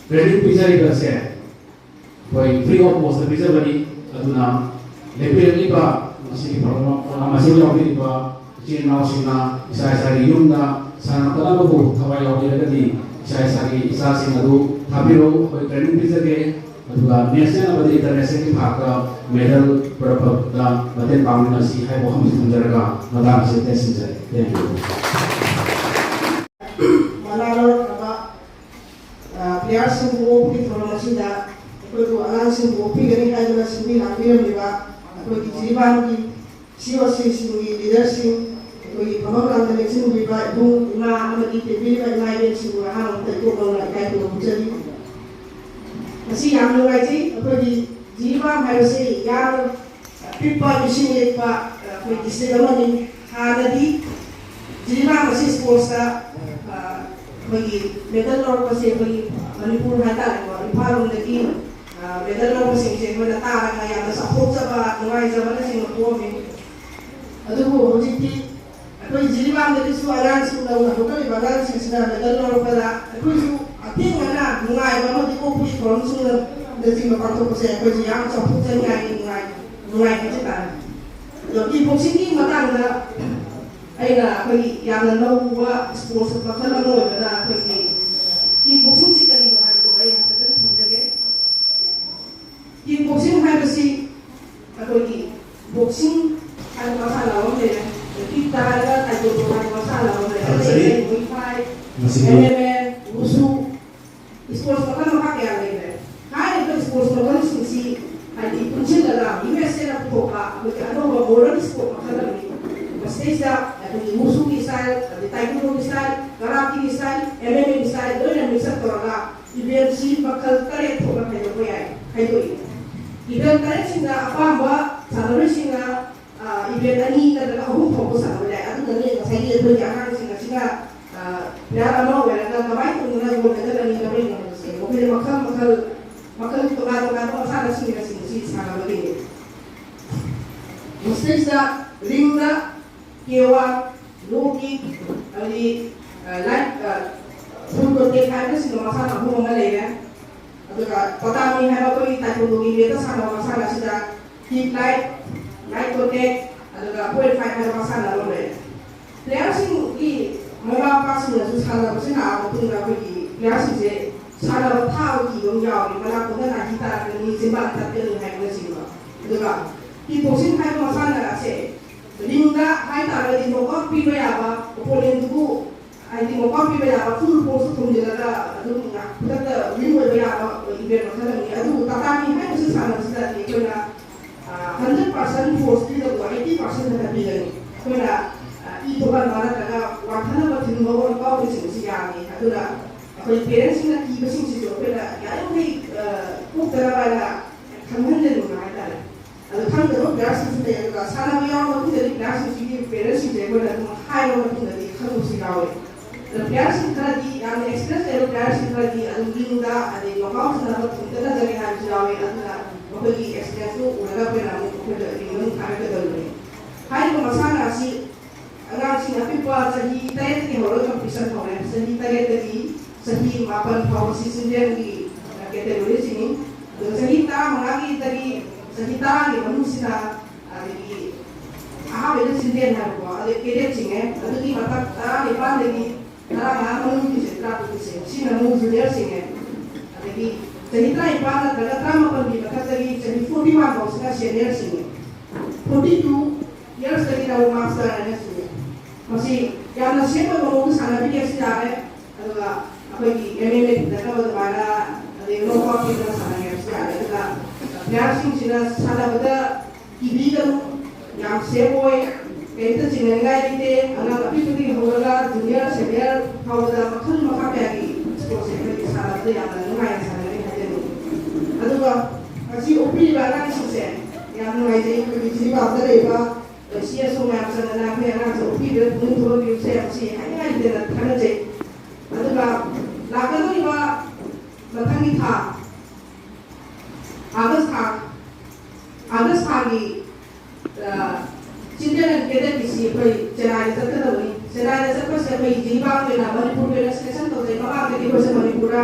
ꯇ꯭ꯔꯦꯅꯤꯡ ꯄꯤꯖꯔꯤꯕꯁꯦ ꯑꯩꯈꯣꯏ ꯐ꯭ꯔꯤ ꯑꯣꯐ ꯀꯣꯁꯇ ꯄꯤꯖꯕꯅꯤ꯫ ꯑꯗꯨꯅ ꯂꯦꯞꯄꯤꯔꯛꯂꯤꯕ ꯃꯁꯤꯒꯤ ꯊꯧꯔꯝ ꯃꯁꯤꯗ ꯌꯥꯎꯕꯤꯔꯤꯕ ꯏꯆꯤꯜ ꯏꯅꯥꯎꯁꯤꯡꯅ ꯏꯁꯥ ꯏꯁꯥꯒꯤ ꯌꯨꯝꯗ ꯁꯥꯟꯅ ꯈꯣꯠꯅꯕꯕꯨ ꯊꯋꯥꯏ ꯌꯥꯎꯕꯤꯔꯒꯗꯤ ꯏꯁꯥ ꯏꯁꯥꯒꯤ ꯏꯆꯥꯁꯤꯡ ꯑꯗꯨ ꯊꯥꯕꯤꯔꯛꯎ꯫ ꯑꯩꯈꯣꯏ ꯇ꯭ꯔꯦꯅꯤꯡ ꯄꯤꯖꯒꯦ꯫ ꯑꯗꯨꯒ ꯅꯦꯁꯅꯦꯜ ꯑꯃꯗꯤ ꯏꯟꯇꯔꯅꯦꯁꯅꯦꯜꯒꯤ ꯊꯥꯛꯇ ꯃꯦꯗꯜ ꯄꯨꯔꯛꯄꯗ ꯃꯇꯦꯡ ꯄꯥꯡꯃꯤꯟꯅꯁꯤ ꯍꯥꯏꯕ ꯋꯥꯐꯝꯁꯤ ꯊꯝꯖꯔꯒ ꯃꯇꯥꯡ ꯑꯁꯤꯗ ꯇꯦꯟꯁꯤꯟꯖꯔꯦ꯫ Thank you꯫ ꯃꯅꯥ ꯂꯧꯔꯛꯅꯕ ꯄ꯭ꯂꯦꯌꯥꯔꯁꯤꯡꯕꯨ ꯑꯣꯛꯄꯒꯤ ꯊꯧꯔꯝ ꯑꯁꯤꯗ ꯑꯩꯈꯣꯏꯕꯨ ꯑꯉꯥꯡꯁꯤꯡꯕꯨ ꯑꯣꯛꯄꯤꯒꯅꯤ ꯍꯥꯏꯗꯨꯅ ꯁꯤꯟꯕꯤ ꯂꯥꯡꯕꯤꯔꯝꯂꯤꯕ ꯑꯩꯈꯣꯏꯒꯤ ꯖꯤꯔꯤꯕꯥꯝꯒꯤ ꯁꯤ ꯑꯣ ꯁꯤꯁꯤꯡꯒꯤ ꯂꯤꯗꯔꯁꯤꯡ, ꯑꯩꯈꯣꯏꯒꯤ ꯊꯕꯛ ꯂꯝꯗ ꯂꯦꯡꯁꯤꯟꯕꯤꯕ ꯏꯕꯨꯡ, ꯏꯃꯥ ꯑꯃꯗꯤ ꯇꯦꯟꯕꯤꯔꯤꯕ ꯏꯃꯥ ꯏꯕꯦꯟꯁꯤꯡꯕꯨ ꯑꯍꯥꯟꯕ ꯃꯛꯇꯗ ꯏꯀꯣꯛ ꯅꯧꯅ ꯏꯀꯥꯏ ꯈꯨꯝꯅꯕ ꯐꯣꯡꯖꯔꯤ꯫ ꯉꯁꯤ ꯌꯥꯝ ꯅꯨꯡꯉꯥꯏꯖꯩ꯫ ꯑꯩꯈꯣꯏꯒꯤ ꯖꯤꯔꯤꯕꯥꯝ ꯍꯥꯏꯕꯁꯤ ꯌꯥꯝꯅ ꯄꯤꯛꯄ, ꯃꯤꯁꯤꯡ ꯂꯦꯛꯄ ꯑꯩꯈꯣꯏ ꯗꯤꯁꯇ꯭ꯔꯤꯛ ꯑꯃꯅꯤ꯫ ꯍꯥꯟꯅꯗꯤ ꯖꯤꯔꯤꯕꯥꯝ ꯑꯁꯤ ꯁ꯭ꯄꯣꯔꯠꯁꯇ ꯑꯩꯈꯣꯏꯒꯤ ꯃꯦꯗꯜ ꯂꯧꯔꯛꯄꯁꯦ ꯑꯩꯈꯣꯏꯒꯤ ꯃꯅꯤꯄꯨꯔ ꯍꯥꯏꯇꯥꯔꯦꯀꯣ, ꯏꯝꯐꯥꯜ ꯂꯣꯝꯗꯒꯤ ꯃꯦꯗꯜ ꯂꯧꯕꯁꯤꯡꯁꯦ ꯑꯩꯈꯣꯏꯅ ꯇꯥꯔꯒ ꯌꯥꯝꯅ ꯆꯥꯎꯊꯣꯛꯆꯕ, ꯅꯨꯡꯉꯥꯏꯖꯕꯅꯆꯤꯡꯕ ꯄꯣꯛꯑꯝꯃꯤ꯫ ꯑꯗꯨꯕꯨ ꯍꯧꯖꯤꯛꯇꯤ ꯑꯩꯈꯣꯏ ꯖꯤꯔꯤꯕꯥꯝꯗꯒꯤꯁꯨ ꯑꯉꯥꯡꯁꯤꯡ ꯅꯧꯅ ꯍꯧꯒꯠꯂꯤꯕ ꯑꯉꯥꯡꯁꯤꯡꯁꯤꯅ ꯃꯦꯗꯜ ꯂꯧꯔꯛꯄꯗ ꯑꯩꯈꯣꯏꯁꯨ ꯑꯊꯦꯡꯅꯅ ꯅꯨꯡꯉꯥꯏꯕ ꯑꯃꯗꯤ ꯄꯣꯛꯄꯒꯤ ꯊꯧꯔꯝꯁꯤꯡꯅꯆꯤꯡꯕ ꯄꯥꯡꯊꯣꯛꯄꯁꯦ ꯑꯩꯈꯣꯏꯁꯨ ꯌꯥꯝ ꯆꯥꯎꯊꯣꯛꯆꯅꯤꯡꯉꯥꯏꯒꯤ ꯅꯨꯡꯉꯥꯏ ꯅꯨꯡꯉꯥꯏ ꯍꯥꯏꯖ ꯇꯥꯔꯦ꯫ ꯑꯗꯣ ꯀꯤꯛ ꯕꯣꯛꯁꯤꯡꯒꯤ ꯃꯇꯥꯡꯗ ꯑꯩꯅ ꯑꯩꯈꯣꯏꯒꯤ ꯌꯥꯝꯅ ꯅꯧꯕ ꯁ꯭ꯄꯣꯔꯠꯁ ꯃꯈꯜ ꯑꯃ ꯑꯣꯏꯕꯅ ꯑꯩꯈꯣꯏꯒꯤ ꯀꯤꯛ ꯕꯣꯛꯁꯤꯡꯁꯤ ꯀꯔꯤꯅꯣ ꯍꯥꯏꯕꯗꯣ ꯑꯩ ꯍꯥꯏꯐꯦꯠꯇꯪ ꯊꯝꯖꯒꯦ꯫ ꯀꯤꯛ ꯕꯣꯛꯁꯤꯡ ꯍꯥꯏꯕꯁꯤ ꯑꯩꯈꯣꯏꯒꯤ ꯕꯣꯛꯁꯤꯡ ꯍꯥꯏꯕ ꯃꯁꯥꯟꯅ ꯑꯃ ꯂꯩꯔꯦ, ꯀꯤꯛ ꯇꯥꯔꯒ ꯇꯥꯏꯀꯣꯟꯗꯣ ꯍꯥꯏꯕ ꯃꯁꯥꯟꯅ ꯑꯃ ꯂꯩꯔꯦ, ꯊꯥꯒꯠꯆꯔꯤ꯫ ꯑꯗꯩ ꯃꯨꯏ ꯊꯥꯏ, ꯃꯁꯤꯗꯤ ꯑꯦꯝ ꯑꯦꯝ ꯑꯦ, ꯋꯨꯁꯨ, ꯁ꯭ꯄꯣꯔꯠꯁ ꯃꯈꯜ ꯃꯈꯥ ꯀꯌꯥ ꯂꯩꯈ꯭ꯔꯦ꯫ ꯍꯥꯏꯔꯤꯕ ꯁ꯭ꯄꯣꯔꯠꯁ ꯃꯈꯜꯁꯤꯡꯁꯤ ꯍꯥꯏꯗꯤ ꯄꯨꯟꯁꯤꯜꯂꯒ ꯌꯨ ꯑꯦꯁ ꯑꯦꯅ ꯄꯨꯊꯣꯛꯄ ꯑꯩꯈꯣꯏꯒꯤ ꯑꯅꯧꯕ ꯃꯣꯗꯔꯟ ꯁ꯭ꯄꯣꯔꯠ ꯃꯈꯜ ꯑꯃꯅꯤ꯫ ꯃꯁꯤꯗꯩꯁꯤꯗ ꯑꯩꯈꯣꯏꯒꯤ ꯋꯨꯁꯨꯒꯤ ꯁ꯭ꯇꯥꯏꯜ, ꯑꯗꯩ ꯇꯥꯏꯀꯨꯟꯗꯣꯒꯤ ꯁ꯭ꯇꯥꯏꯜ, ꯀꯔꯥꯇꯤꯒꯤ ꯁ꯭ꯇꯥꯏꯜ, ꯑꯦꯝ ꯑꯦꯝ ꯑꯦꯒꯤ ꯁ꯭ꯇꯥꯏꯜ ꯂꯣꯏꯅ ꯃꯤꯛꯁ ꯑꯞ ꯇꯧꯔꯒ ꯏꯚꯦꯟꯁꯤ ꯃꯈꯜ ꯇꯔꯦꯠ ꯊꯣꯛꯅ ꯈꯥꯏꯗꯣꯛꯄ ꯌꯥꯏ, ꯈꯥꯏꯗꯣꯛꯏ꯫ ꯏꯚꯦꯟ ꯇꯔꯦꯠꯁꯤꯡꯗ ꯑꯄꯥꯝꯕ ꯁꯥꯟꯅꯔꯣꯏꯁꯤꯡꯅ, ꯑ, ꯏꯚꯦꯟ ꯑꯅꯤ ꯅꯠꯇ꯭ꯔꯒ ꯑꯍꯨꯝ ꯐꯥꯎꯕ ꯁꯥꯟꯅꯕ ꯌꯥꯏ꯫ ꯑꯗꯨꯅꯅꯦ ꯉꯁꯥꯏꯒꯤ ꯑꯩꯈꯣꯏꯒꯤ ꯑꯉꯥꯡꯁꯤꯡ ꯑꯁꯤꯅ, ꯑ, ꯄ꯭ꯂꯦꯌꯥꯔ ꯑꯃ ꯑꯣꯏꯔꯒ ꯀꯃꯥꯏꯅ ꯇꯧꯗꯅ ꯒꯣꯜ ꯃꯦꯗꯜ ꯑꯅꯤ ꯂꯧꯔꯤꯅꯣ ꯍꯥꯏꯕꯁꯦ ꯃꯈꯣꯏꯅ ꯃꯈꯜ ꯃꯈꯜ, ꯃꯈꯜ ꯇꯣꯉꯥꯟ ꯇꯣꯉꯥꯟꯕ ꯃꯁꯥꯟꯅꯁꯤꯡ ꯑꯁꯤ ꯉꯁꯤ ꯁꯥꯟꯅꯕꯒꯤꯅꯤ꯫ ꯃꯁꯤꯗꯩꯁꯤꯗ ꯔꯤꯡꯗ ꯀꯦ ꯋꯥꯟ, ꯂꯣ ꯀꯤꯛ, ꯑꯃꯗꯤ ꯂꯥꯏꯠ ꯐꯨꯜ ꯀꯣꯟꯇꯦꯛ ꯍꯥꯏꯕꯅꯆꯤꯡꯕ ꯃꯁꯥꯟꯅ ꯑꯍꯨꯝ ꯑꯃ ꯂꯩꯔꯦ꯫ ꯑꯗꯨꯒ ꯇꯥꯇꯥꯃꯤ ꯍꯥꯏꯕ ꯑꯩꯈꯣꯏꯒꯤ ꯇꯥꯏꯀꯣꯟꯗꯣꯒꯤ ꯃꯦꯠꯇ ꯁꯥꯟꯅꯕ ꯃꯁꯥꯟꯅ ꯑꯁꯤꯗ ꯀꯤꯛ ꯂꯥꯏꯠ, ꯂꯥꯏꯠ ꯀꯣꯟꯇꯦꯛ, ꯑꯗꯨꯒ ꯄꯣꯏꯟ ꯐꯥꯏꯚ ꯍꯥꯏꯕ ꯃꯁꯥꯟꯅ ꯑꯃ ꯂꯩꯔꯦ꯫ ꯄ꯭ꯂꯦꯌꯔꯁꯤꯡꯒꯤ ꯃꯃꯥ ꯃꯄꯥꯁꯤꯡꯅꯁꯨ ꯁꯥꯟꯅꯕꯁꯤ ꯂꯥꯛꯑ ꯃꯇꯨꯡꯗ ꯑꯩꯈꯣꯏꯒꯤ ꯄ꯭ꯂꯦꯌꯔꯁꯤꯡꯁꯦ ꯁꯥꯟꯅꯕ ꯊꯥꯕ ꯀꯤꯕ ꯑꯃ ꯌꯥꯎꯔꯤ, ꯃꯅꯥꯀꯣꯡꯗ ꯅꯥꯍꯤ ꯇꯥꯔꯛꯀꯅꯤ, ꯆꯤꯟꯕꯥꯟ ꯇꯠꯀꯅꯤ ꯍꯥꯏꯕꯅꯆꯤꯡꯕ꯫ ꯑꯗꯨꯒ ꯀꯤꯛ ꯕꯣꯛꯁꯤꯡ ꯍꯥꯏꯕ ꯃꯁꯥꯟꯅ ꯑꯁꯦ ꯔꯤꯡꯗ ꯍꯥꯏꯇꯥꯔꯒꯗꯤ ꯅꯣꯛꯑꯥꯎꯠ ꯄꯤꯕ ꯌꯥꯕ, ꯑꯣꯄꯣꯅꯦꯟꯗꯨꯕꯨ ꯍꯥꯏꯗꯤ ꯅꯣꯛꯑꯥꯎꯠ ꯄꯤꯕ ꯌꯥꯕ, ꯐꯨꯜ ꯐꯣꯔꯁꯇ ꯊꯣꯝꯖꯤꯜꯂꯒ ꯑꯗꯨꯝ ꯉꯥꯛ-, ꯈꯨꯗꯛꯇ ꯋꯤꯟ ꯑꯣꯏꯕ ꯌꯥꯕ ꯏꯚꯦꯟ ꯃꯈꯜ ꯑꯃꯅꯤ꯫ ꯑꯗꯨꯕꯨ ꯇꯥꯇꯥꯃꯤ ꯍꯥꯏꯕꯁꯤ ꯁꯥꯟꯅꯕꯁꯤꯗꯗꯤ ꯑꯩꯈꯣꯏꯅ ꯍꯟꯗ꯭ꯔꯦꯠ ꯄꯥꯔꯁꯦꯟ ꯐꯣꯔꯁ ꯄꯤꯗꯕꯗꯣ ꯑꯩꯠꯇꯤ ꯄꯥꯔꯁꯦꯟ ꯈꯛꯇ ꯄꯤꯒꯅꯤ꯫ ꯑꯩꯈꯣꯏꯅ ꯏ ꯊꯣꯛꯍꯟꯕ ꯅꯠꯇ꯭ꯔꯒ ꯋꯥꯡꯊꯅꯕ ꯊꯤꯟꯕ ꯑꯣꯏꯔꯣ ꯀꯥꯎꯕꯁꯤꯡꯁꯤ ꯌꯥꯅꯤ꯫ ꯑꯗꯨꯅ ꯑꯩꯈꯣꯏ ꯄꯦꯔꯦꯟꯁꯁꯤꯡꯅ ꯀꯤꯕꯁꯤꯡꯁꯤꯁꯨ ꯑꯩꯈꯣꯏꯅ ꯌꯥꯔꯤꯃꯈꯩ ꯀꯣꯛꯇꯅꯕ ꯍꯥꯏꯅ ꯈꯪꯍꯟꯖꯅꯤꯡꯕ ꯍꯥꯏꯇꯥꯔꯦ꯫ ꯑꯗꯨ ꯈꯪꯗꯕ ꯄ꯭ꯂꯦꯌꯔꯁꯤꯡꯁꯨ ꯂꯩ꯫ ꯑꯗꯨꯒ ꯁꯥꯟꯅꯕ ꯌꯥꯎꯔꯕ ꯃꯇꯨꯡꯗꯗꯤ ꯄ꯭ꯂꯦꯌꯔꯁꯤꯡꯁꯤꯒꯤ ꯄꯦꯔꯦꯟꯁꯁꯤꯡꯁꯦ ꯑꯩꯈꯣꯏꯅ ꯑꯗꯨꯝ ꯍꯥꯏꯔꯕ ꯃꯇꯨꯡꯗꯗꯤ ꯈꯪꯕꯁꯨ ꯌꯥꯎꯋꯦ꯫ ꯑꯗꯣ ꯄ꯭ꯂꯦꯌꯔꯁꯤꯡ ꯈꯔꯗꯤ, ꯌꯥꯝꯅ ꯑꯦꯛꯁꯄꯤꯔꯤꯌꯟꯁ ꯂꯩꯕ ꯄ꯭ꯂꯦꯌꯔꯁꯤꯡ ꯈꯔꯗꯤ ꯑꯗꯨꯝ ꯔꯤꯡꯗ ꯑꯗꯩ ꯅꯣꯛꯑꯥꯎꯠ ꯁꯥꯟꯅꯕ ꯊꯣꯝꯖꯤꯟꯅꯖꯒꯦ ꯍꯥꯏꯕꯁꯨ ꯌꯥꯎꯋꯦ꯫ ꯑꯗꯨꯅ ꯃꯈꯣꯏꯒꯤ ꯑꯦꯛꯁꯄꯤꯔꯤꯌꯟꯁꯇꯨ ꯎꯔꯒ ꯑꯩꯈꯣꯏꯅ ꯑꯃꯨꯛ ꯑꯩꯈꯣꯏꯗ ꯔꯤꯡꯗ ꯑꯃꯨꯛ ꯊꯥꯔꯛꯀꯗꯧꯔꯤꯕꯅꯤ꯫ ꯍꯥꯏꯔꯤꯕ ꯃꯁꯥꯟꯅ ꯑꯁꯤ ꯑꯉꯥꯡꯁꯤꯡ ꯑꯄꯤꯛꯄ ꯆꯍꯤ ꯇꯔꯦꯠꯇꯒꯤ ꯍꯧꯔꯒ ꯀꯝꯄꯤꯇꯤꯁꯟ ꯍꯧꯔꯦ꯫ ꯆꯍꯤ ꯇꯔꯦꯠꯇꯒꯤ ꯆꯍꯤ ꯃꯥꯄꯟ ꯐꯥꯎꯕꯁꯤ ꯆꯤꯜꯗ꯭ꯔꯦꯟꯒꯤ ꯀꯦꯇꯦꯒꯣꯔꯤ ꯆꯤꯡꯏ꯫ ꯑꯗꯨꯒ ꯆꯍꯤ ꯇꯔꯥꯃꯉꯥꯒꯤꯗꯒꯤ ꯆꯍꯤ ꯇꯔꯥꯒꯤ ꯃꯅꯨꯡꯁꯤꯗ ꯑꯗꯒꯤ ꯑꯍꯥꯟꯕꯗ ꯆꯤꯜꯗ꯭ꯔꯦꯟ ꯍꯥꯏꯕꯀꯣ, ꯑꯗꯩ ꯀꯦꯗꯦꯠ ꯆꯤꯡꯉꯦ꯫ ꯑꯗꯨꯒꯤ ꯃꯊꯛ ꯇꯔꯥꯅꯤꯄꯥꯟꯗꯒꯤ ꯇꯔꯥꯃꯉꯥ ꯃꯅꯨꯡꯒꯤꯁꯦ, ꯇꯔꯥꯇꯔꯨꯛꯀꯤꯁꯦ, ꯁꯤꯅ ꯑꯃꯨꯛ ꯖꯨꯅꯤꯌꯔ ꯆꯤꯡꯉꯦ꯫ ꯑꯗꯒꯤ ꯆꯍꯤ ꯇꯔꯥꯅꯤꯄꯥꯟ ꯅꯠꯇ꯭ꯔꯒ ꯇꯔꯥꯃꯥꯄꯟꯒꯤ ꯃꯊꯛꯇꯒꯤ ꯆꯍꯤ ꯐꯣꯔꯇꯤ ꯋꯥꯟ ꯐꯥꯎꯁꯤꯅ ꯁꯦꯅꯤꯌꯔ ꯆꯤꯡꯉꯦ꯫ ꯐꯣꯔꯇꯤ ꯇꯨ ꯌꯔꯁꯇꯒꯤꯅ ꯑꯃꯨꯛ ꯃꯥꯁꯇꯔ ꯍꯥꯏꯅ ꯆꯤꯡꯉꯦ꯫ ꯃꯁꯤ ꯌꯥꯝꯅ ꯁꯦꯐ ꯑꯣꯏꯕ ꯃꯑꯣꯡꯗ ꯁꯥꯟꯅꯕꯤꯒꯦꯁꯨ ꯌꯥꯔꯦ꯫ ꯑꯗꯨꯒ ꯑꯩꯈꯣꯏꯒꯤ ꯑꯦꯝ ꯑꯦꯝ ꯑꯦ ꯅꯠꯇꯕ ꯑꯗꯨꯃꯥꯏꯅ, ꯑꯗꯩ ꯅꯣꯛꯑꯥꯎꯠ ꯄꯤꯗꯅ ꯁꯥꯟꯅꯒꯦ ꯍꯥꯏꯕꯁꯨ ꯌꯥꯔꯦ꯫ ꯑꯗꯨꯒ ꯄ꯭ꯂꯦꯌꯔꯁꯤꯡꯁꯤꯅ ꯁꯥꯟꯅꯕꯗ ꯀꯤꯕꯤꯒꯅꯨ, ꯌꯥꯝ ꯁꯦꯐ ꯑꯣꯏ, ꯀꯔꯤꯝꯇ ꯆꯤꯡꯅꯅꯤꯡꯉꯥꯏ ꯂꯩꯇꯦ꯫ ꯑꯉꯥꯡ ꯑꯄꯤꯛꯄꯗꯒꯤ ꯍꯧꯔꯒ ꯖꯨꯅꯤꯌꯔ, ꯁꯦꯅꯤꯌꯔ ꯐꯥꯎꯕꯗ ꯃꯈꯜ ꯃꯈꯥ ꯀꯌꯥꯒꯤ ꯁ꯭ꯄꯣꯔꯠꯁꯦ ꯑꯩꯈꯣꯏꯒꯤ ꯁꯥꯟꯅꯕꯗ ꯌꯥꯝꯅ ꯅꯨꯡꯉꯥꯏꯅ ꯁꯥꯟꯅꯒꯅꯤ ꯍꯥꯏꯖꯅꯤꯡꯉꯤ꯫ ꯑꯗꯨꯒ ꯉꯁꯤ ꯑꯣꯛꯄꯤꯔꯤꯕ ꯑꯉꯥꯡꯁꯤꯡꯁꯦ ꯌꯥꯝ ꯅꯨꯡꯉꯥꯏꯖꯩ꯫ ꯑꯩꯈꯣꯏꯒꯤ ꯖꯤꯔꯤꯕꯥꯝꯗ ꯂꯩꯕ ꯁꯤ ꯑꯦꯁ ꯑꯣ ꯃꯌꯥꯝ ꯆꯪꯗꯅ ꯑꯩꯈꯣꯏ ꯑꯉꯥꯡꯁꯦ ꯑꯣꯛꯄꯤꯕꯗ ꯄꯨꯛꯅꯤꯡ ꯊꯧꯒꯠꯄꯤꯕꯁꯦ ꯃꯁꯤ ꯍꯥꯏꯅꯤꯡꯉꯥꯏ ꯂꯩꯇꯅ ꯊꯥꯒꯠꯆꯩ꯫ ꯑꯗꯨꯒ ꯂꯥꯛꯀꯗꯧꯔꯤꯕ ꯃꯊꯪꯒꯤ ꯊꯥ, ꯑꯥꯒꯁ ꯊꯥ, ꯑꯥꯒꯁ ꯊꯥꯒꯤ, ꯑ, ꯆꯤꯜꯗ꯭ꯔꯦꯟ ꯑꯦꯟ ꯀꯦꯗꯦꯠꯀꯤꯁꯤ ꯑꯩꯈꯣꯏ ꯆꯦꯟꯅꯥꯏꯗ ꯆꯠꯀꯗꯕꯅꯤ꯫ ꯑꯩꯈꯣꯏ ꯖꯤꯔꯤꯕꯥꯝꯒꯤ ꯑꯣꯏꯅ ꯃꯅꯤꯄꯨꯔꯒꯤ ꯑꯣꯏꯅ ꯁꯦꯂꯦꯛꯁꯟ ꯇꯧꯖꯩ꯫ ꯃꯃꯥꯡꯗꯗꯤ ꯑꯩꯈꯣꯏꯁꯦ ꯃꯅꯤꯄꯨꯔꯗ,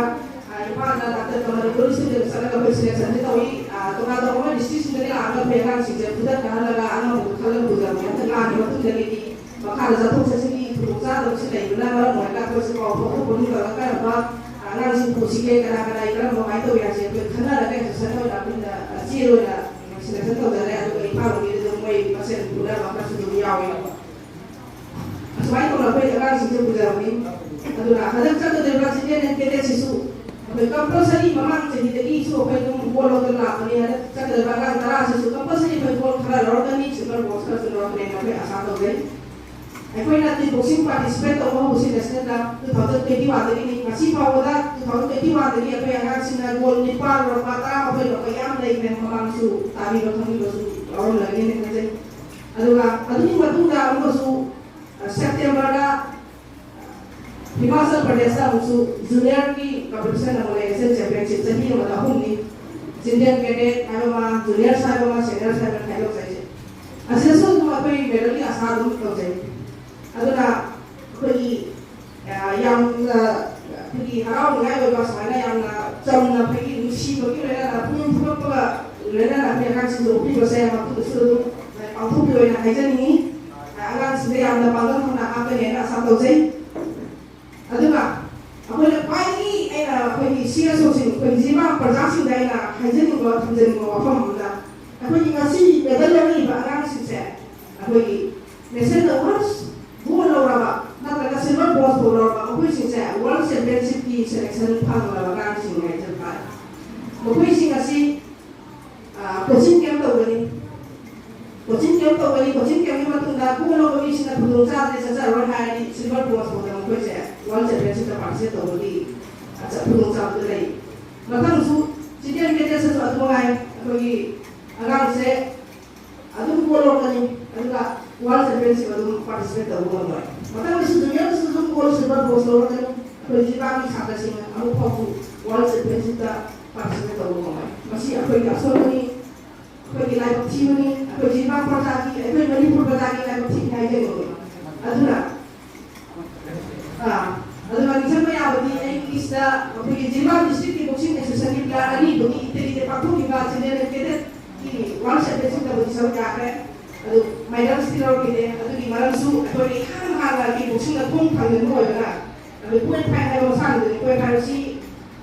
ꯑ, ꯏꯝꯐꯥꯜꯗ ꯗꯥꯛꯇꯔ ꯀꯃꯜ ꯒꯣꯔꯤꯁꯤꯡꯗ ꯆꯠꯂꯒ ꯑꯩꯈꯣꯏ ꯁꯦꯂꯦꯛꯁꯟꯁꯦ ꯇꯧꯏ꯫ ꯑ, ꯇꯣꯉꯥꯟ ꯇꯣꯉꯥꯟꯕ ꯗꯤꯁꯇ꯭ꯔꯤꯛꯁꯤꯡꯗꯒꯤ ꯂꯥꯛꯑꯒ ꯑꯩꯈꯣꯏ ꯑꯉꯥꯡꯁꯤꯡꯁꯦ ꯐꯨꯗꯠꯅꯍꯜꯂꯒ ꯑꯉꯝꯕꯗꯨ ꯈꯜꯂꯒ ꯄꯨꯖꯕꯅꯤ꯫ ꯍꯟꯗꯛ ꯂꯥꯟꯒꯤ ꯃꯇꯨꯡꯗꯒꯤꯗꯤ ꯃꯈꯥꯗ ꯆꯠꯊꯣꯛ ꯆꯠꯁꯤꯟꯒꯤ ꯈꯨꯗꯣꯡꯆꯥꯗꯕꯁꯤ ꯂꯩꯕꯅ ꯃꯔꯝ ꯑꯣꯏꯔꯒ ꯑꯩꯈꯣꯏꯁꯦ ꯄꯥꯎ ꯐꯥꯎꯗꯣꯛꯄ ꯅꯠꯇ꯭ꯔꯒ ꯀꯔꯝꯕ ꯑꯉꯥꯡꯁꯤꯡ ꯄꯨꯁꯤꯒꯦ, ꯀꯅꯥ ꯀꯅꯥ ꯀꯔꯝꯕ ꯀꯃꯥꯏꯅ ꯇꯧꯏ ꯍꯥꯏꯁꯦ ꯑꯩꯈꯣꯏ ꯈꯟꯅꯔꯒ ꯑꯦꯁꯣꯁꯤꯌꯦꯁꯟ ꯑꯣꯏꯅ ꯑꯩꯈꯣꯏꯅ, ꯑ, ꯆꯦ ꯑꯣꯏꯅ ꯁꯦꯂꯦꯛꯁꯟ ꯇꯧꯖꯔꯦ꯫ ꯑꯗꯨꯒ ꯏꯝꯐꯥꯜ ꯂꯣꯝꯒꯤꯗꯤ ꯑꯗꯨꯝ ꯃꯣꯏ ꯃꯁꯦꯟ ꯄꯨꯅꯕ ꯈꯔꯁꯨ ꯑꯗꯨꯝ ꯌꯥꯎꯋꯦ꯫ ꯑꯁꯨꯃꯥꯏꯅ ꯇꯧꯅ ꯑꯩꯈꯣꯏ ꯑꯉꯥꯡꯁꯤꯡꯁꯦ ꯄꯨꯖꯕꯅꯤ꯫ ꯑꯗꯨꯅ ꯍꯟꯗꯛ ꯆꯠꯀꯗꯧꯔꯤꯕ ꯁꯤꯅꯤꯌꯔ ꯀꯦꯗꯦꯠꯁꯤꯁꯨ ꯑꯩꯈꯣꯏ ꯀꯝꯄꯜꯁꯔꯤ ꯃꯃꯥꯡ ꯆꯍꯤꯗꯒꯤꯁꯨ ꯑꯩꯈꯣꯏ ꯑꯗꯨꯝ ꯒꯣꯜ ꯂꯧꯗꯅ ꯂꯥꯛꯄꯅꯤ꯫ ꯍꯟꯗꯛ ꯆꯠꯀꯗꯧꯔꯤꯕ ꯑꯉꯥꯡ ꯇꯔꯥꯁꯤꯁꯨ ꯀꯝꯄꯜꯁꯔꯤ ꯑꯩꯈꯣꯏ ꯒꯣꯜ ꯈꯔ ꯂꯧꯔꯛꯀꯅꯤ, ꯁꯤꯜꯚꯔ ꯕꯣꯜꯁ ꯈꯔꯁꯨ ꯂꯧꯔꯛꯀꯅꯤ ꯍꯥꯏꯅ ꯑꯩꯈꯣꯏ ꯑꯥꯁꯥ ꯇꯧꯖꯩ꯫ ꯑꯩꯈꯣꯏꯅ ꯇꯤꯝ ꯕꯣꯛꯁꯤꯡ ꯄꯥꯔꯇꯤꯁꯤꯄꯦꯠ ꯇꯧꯕ ꯍꯧꯕꯁꯤ ꯅꯦꯁꯅꯦꯜꯗ ꯇꯨ ꯊꯥꯎꯖꯟ ꯇ꯭ꯋꯦꯟꯇꯤ ꯋꯥꯟꯗꯒꯤꯅꯤ꯫ ꯉꯁꯤ ꯐꯥꯎꯕꯗ ꯇꯨ ꯊꯥꯎꯖꯟ ꯇ꯭ꯋꯦꯟꯇꯤ ꯋꯥꯟꯗꯒꯤ ꯑꯩꯈꯣꯏ ꯑꯉꯥꯡꯁꯤꯡꯅ ꯒꯣꯜ ꯅꯤꯄꯥꯜ ꯂꯧꯔꯛꯄ, ꯇꯔꯥꯃꯥꯄꯜ ꯂꯧꯔꯛꯄ ꯌꯥꯝ ꯂꯩꯈ꯭ꯔꯦ꯫ ꯃꯃꯥꯡꯁꯨ ꯇꯥꯕꯤꯕ ꯈꯪꯕꯤꯕꯁꯨ ꯌꯥꯎꯔꯝꯒꯅꯤ ꯍꯥꯏꯅ ꯈꯟꯖꯩ꯫ ꯑꯗꯨꯒ ꯑꯗꯨꯒꯤ ꯃꯇꯨꯡꯗ ꯑꯃꯨꯛꯀꯁꯨ, ꯑ, ꯁꯦꯞꯇꯦꯝꯕꯔꯗ ꯍꯤꯃꯥꯆꯜ ꯄ꯭ꯔꯗꯦꯁꯇ ꯑꯃꯨꯛꯁꯨ ꯖꯨꯅꯤꯌꯔꯒꯤ ꯀꯝꯄꯤꯇꯤꯁꯟ ꯑꯃꯨꯛ ꯂꯩ, ꯑꯦꯁꯤꯌꯥꯟ ꯆꯦꯝꯄꯤꯌꯟꯁꯤꯞ ꯆꯍꯤ ꯑꯃꯗ ꯑꯍꯨꯝꯅꯤ꯫ ꯖꯤꯟꯗꯤꯌꯟ ꯀꯦꯗꯦꯠ ꯍꯥꯏꯕ ꯑꯃ, ꯖꯨꯅꯤꯌꯔꯁ ꯍꯥꯏꯕ ꯑꯃ, ꯁꯦꯅꯤꯌꯔꯁ ꯍꯥꯏꯕ ꯑꯃ ꯈꯥꯏꯗꯣꯛꯆꯩꯁꯦ꯫ ꯑꯁꯤꯗꯁꯨ ꯑꯗꯨꯝ ꯑꯩꯈꯣꯏ ꯃꯦꯗꯜꯒꯤ ꯑꯁꯥ ꯑꯗꯨꯝ ꯇꯧꯖꯩ꯫ ꯑꯗꯨꯅ ꯑꯩꯈꯣꯏꯒꯤ, ꯑ, ꯌꯥꯝꯅ ꯑꯩꯈꯣꯏꯒꯤ ꯍꯔꯥꯎꯅꯤꯡꯉꯥꯏ ꯑꯣꯏꯕ ꯁꯨꯃꯥꯏꯅ ꯌꯥꯝꯅ ꯆꯝꯅ ꯑꯩꯈꯣꯏꯒꯤ ꯅꯨꯡꯁꯤꯕꯒꯤ ꯂꯣꯏꯅꯅ ꯄꯨꯛꯅꯤꯡ ꯊꯧꯒꯠꯄꯒ ꯂꯣꯏꯅꯅ ꯑꯩꯈꯣꯏ ꯑꯉꯥꯡꯁꯤꯡꯗ ꯎꯠꯄꯤꯕꯁꯦ ꯃꯇꯨꯡꯗꯁꯨ ꯑꯗꯨꯝ ꯄꯥꯡꯊꯣꯛꯄꯤꯌꯣ ꯍꯥꯏꯅ ꯍꯥꯏꯖꯅꯤꯡꯉꯤ꯫ ꯑꯉꯥꯡꯁꯤꯡꯗ ꯌꯥꯝꯅ ꯄꯥꯡꯒꯜ ꯐꯅ ꯍꯥꯞꯀꯅꯤ ꯍꯥꯏꯅ ꯑꯥꯁꯥ ꯇꯧꯖꯩ꯫ ꯑꯗꯨꯒ ꯑꯩꯈꯣꯏꯅ ꯈ꯭ꯋꯥꯏꯗꯒꯤ ꯑꯩꯅ ꯑꯩꯈꯣꯏꯒꯤ ꯁꯤ ꯑꯦꯁ ꯑꯣꯁꯤꯡ, ꯑꯩꯈꯣꯏ ꯖꯤꯔꯤꯕꯥꯝ ꯄ꯭ꯔꯖꯥꯁꯤꯡꯗ ꯑꯩꯅ ꯍꯥꯏꯖꯅꯤꯡꯕ, ꯊꯝꯖꯅꯤꯡꯕ ꯋꯥꯐꯝ ꯑꯃꯅ, ꯑꯩꯈꯣꯏꯒꯤ ꯉꯁꯤ ꯃꯦꯗꯜ ꯂꯧꯔꯤꯕ ꯑꯉꯥꯡꯁꯤꯡꯁꯦ ꯑꯩꯈꯣꯏꯒꯤ ꯅꯦꯁꯅꯦꯜ ꯑꯦꯋꯥꯔꯗ ꯒꯣꯜ ꯂꯧꯔꯕ ꯅꯠꯇ꯭ꯔꯒ ꯁꯤꯜꯚꯔ ꯕ꯭ꯔꯣꯟꯖ ꯐꯥꯎ ꯂꯧꯔꯕ ꯃꯈꯣꯏꯁꯤꯡꯁꯦ ꯋꯥꯔꯜ ꯆꯦꯝꯄꯤꯌꯟꯁꯤꯞꯀꯤ ꯁꯦꯂꯦꯛꯁꯟ ꯐꯪꯂꯕ ꯑꯉꯥꯡꯁꯤꯡ ꯍꯥꯏꯖꯕ ꯇꯥꯔꯦ꯫ ꯃꯈꯣꯏꯁꯤꯡ ꯑꯁꯤ, ꯑ, ꯀꯣꯆꯤꯡ ꯀꯦꯝ ꯇꯧꯒꯅꯤ꯫ ꯀꯣꯆꯤꯡ ꯀꯦꯝ ꯇꯧꯒꯅꯤ꯫ ꯀꯣꯆꯤꯡ ꯀꯦꯝꯒꯤ ꯃꯇꯨꯡꯗ ꯒꯣꯜ ꯂꯧꯕ ꯃꯤꯁꯤꯅ ꯈꯨꯗꯣꯡ ꯆꯥꯗ꯭ꯔꯦ, ꯆꯠꯆꯔꯣꯏ ꯍꯥꯏꯔꯗꯤ ꯁꯤꯜꯚꯔ ꯕ꯭ꯔꯣꯟꯖ ꯐꯥꯎꯗ ꯃꯈꯣꯏꯁꯦ ꯋꯥꯔꯜ ꯆꯦꯝꯄꯤꯌꯟꯁꯤꯞꯇ ꯄꯥꯔꯇꯤꯁꯤꯄꯦꯠ ꯇꯧꯕꯒꯤ, ꯑ, ꯆ-, ꯈꯨꯗꯣꯡꯆꯥꯕꯗꯨ ꯂꯩ꯫ ꯃꯊꯪꯁꯨ ꯁꯤꯅꯤꯌꯔ ꯀꯦꯗꯦꯠꯁꯤꯁꯨ ꯑꯗꯨ ꯃꯉꯥꯏ꯫ ꯑꯩꯈꯣꯏꯒꯤ ꯑꯉꯥꯡꯁꯦ ꯑꯗꯨꯝ ꯒꯣꯜ ꯂꯧꯔꯛꯀꯅꯤ, ꯑꯗꯨꯒ ꯋꯥꯔꯜ ꯆꯦꯝꯄꯤꯌꯟꯁꯤꯞ ꯑꯗꯨꯝ ꯄꯥꯔꯇꯤꯁꯤꯄꯦꯠ ꯇꯧꯕ ꯉꯝꯃꯣꯏ꯫ ꯃꯊꯪꯗꯁꯨ ꯖꯨꯅꯤꯌꯔꯗꯁꯨ ꯑꯗꯨꯝ ꯒꯣꯜ, ꯁꯤꯜꯚꯔ ꯕ꯭ꯔꯣꯟꯖ ꯂꯧꯔꯛꯀꯅꯤ꯫ ꯑꯩꯈꯣꯏ ꯖꯤꯔꯤꯕꯥꯝꯒꯤ ꯁꯥꯇ꯭ꯔꯁꯤꯡ ꯑꯃꯨꯛ ꯐꯥꯎꯁꯨ ꯋꯥꯔꯜ ꯆꯦꯝꯄꯤꯌꯟꯁꯤꯞꯇ ꯄꯥꯔꯇꯤꯁꯤꯄꯦꯠ ꯇꯧꯕ ꯉꯝꯃꯣꯏ꯫ ꯃꯁꯤ ꯑꯩꯈꯣꯏꯒꯤ ꯑꯁꯣꯏꯕꯅꯤ, ꯑꯩꯈꯣꯏꯒꯤ ꯂꯥꯏꯕꯛ ꯊꯤꯕꯅꯤ, ꯑꯩꯈꯣꯏ ꯖꯤꯔꯤꯕꯥꯝ ꯄ꯭ꯔꯖꯥꯒꯤ, ꯑꯩꯈꯣꯏ ꯃꯅꯤꯄꯨꯔ ꯄ꯭ꯔꯖꯥꯒꯤ ꯂꯥꯏꯕꯛ ꯊꯤꯕꯅꯤ ꯍꯥꯏꯖꯅꯤꯡꯉꯤ꯫ ꯑꯗꯨꯅ ꯑꯥ, ꯑꯗꯨꯒ ꯅꯤꯡꯁꯤꯡꯕ ꯌꯥꯕꯗꯤ ꯑꯩꯒꯤ ꯁꯤꯗ ꯑꯩꯈꯣꯏꯒꯤ ꯖꯤꯔꯤꯕꯥꯝ ꯗꯤꯁꯇ꯭ꯔꯤꯛꯀꯤ ꯕꯣꯛꯁꯤꯡ ꯑꯦꯁꯣꯁꯤꯌꯦꯁꯟꯒꯤ ꯄ꯭ꯂꯦꯌꯥꯔ ꯑꯅꯤꯕꯨꯗꯤ ꯏꯇꯦꯂꯤꯗ ꯄꯥꯡꯊꯣꯛꯈꯤꯕ ꯆꯤꯜꯗ꯭ꯔꯦꯟ ꯀꯦꯗꯦꯠꯀꯤ ꯋꯥꯔꯜ ꯆꯦꯝꯄꯤꯌꯟꯁꯤꯞꯇꯕꯨꯗꯤ ꯁꯔꯨꯛ ꯌꯥꯈ꯭ꯔꯦ꯫ ꯑꯗꯨ ꯃꯦꯗꯜꯁꯇꯤ ꯂꯧꯔꯛꯈꯤꯗꯦ꯫ ꯑꯗꯨꯒꯤ ꯃꯔꯝꯁꯨ ꯑꯩꯈꯣꯏꯒꯤ ꯏꯍꯥꯟ ꯍꯥꯟꯅ ꯀꯤꯛ ꯕꯣꯛꯁꯤꯡꯗ ꯈꯣꯡ ꯊꯥꯡꯖꯤꯟꯕ ꯑꯣꯏꯕꯅ, ꯑꯩꯈꯣꯏ ꯄꯣꯏꯟ ꯐꯥꯏꯚ ꯍꯥꯏꯕ ꯃꯁꯥꯟꯅꯗꯨꯅꯤ꯫ ꯄꯣꯏꯟ ꯐꯥꯏꯚ ꯑꯁꯤ